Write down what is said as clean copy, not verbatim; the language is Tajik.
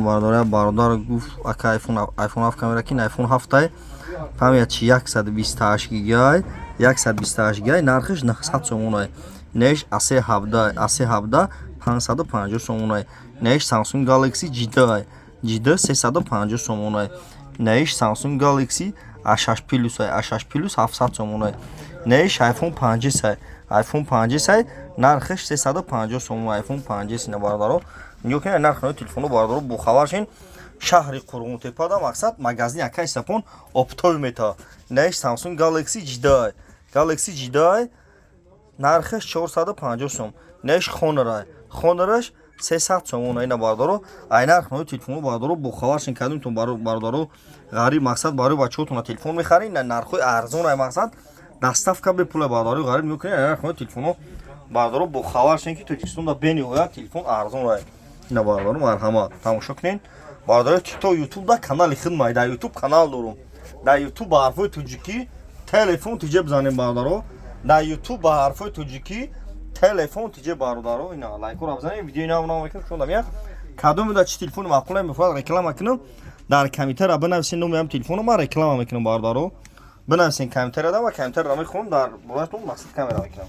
Бародаря, бародар гуфт: «Ака, iPhone 7 камера ки iPhone 7 память чи 128 гигай, 128 гигай, нархиш 900 сомонай». Неш A17, A17 550 сомонай. Неш Samsung Galaxy J2, J2 350 сомонай. Неш Samsung Galaxy A6 Plus, A6 Plus 700 сомонай. Неш iPhone 5s, iPhone 5s нархиш 350 сомон. iPhone 5s ина, бародаро, нигоҳ кунед нархи телефоно. Бародаро, бохабар шин, шаҳри Қурғонтепада мақсад магазини акаи Сапон оптовый мета. Неш Samsung Galaxy J2, Galaxy J2 нархиш 450 сом. Неш Honor, Honor 300 сомон. Ина, бародаро, ай нархи телефоно, бародаро, бохабар шин. Кадомтон, бародаро, ғариб, мақсад барои бачаҳотон телефон мехаред, нархҳои арзон, ай мақсад доставка бепула. Бародарои ғариб, нигоҳ кунед нархҳои телефоно. Бародаро, бохабар шин, ки Тоҷикистонда бениҳоят телефон арзон ай. Ина, бародаро, марҳамат, тамошо кунед. Бародаро, TikTok, YouTube да канали хидмай, дар YouTube канал дорум. Дар YouTube ба ҳарфҳои тоҷикӣ «Телефон тиҷе» бизанем, бародаро. Дар YouTube ба ҳарфҳои тоҷикӣ «Телефон тиҷе», бародаро. Ина лайкоро бизанем, видеои нав нав мекунем. Шумо дамия кадоме да чи телефони маъқуле мехоҳад реклама кунам, дар комментария бинависен номи ҳам телефоно, ман реклама мекунам. Бародаро, бинависен комментария ва комментарияро мехонам, дар бораатон мақсад камера мекунам.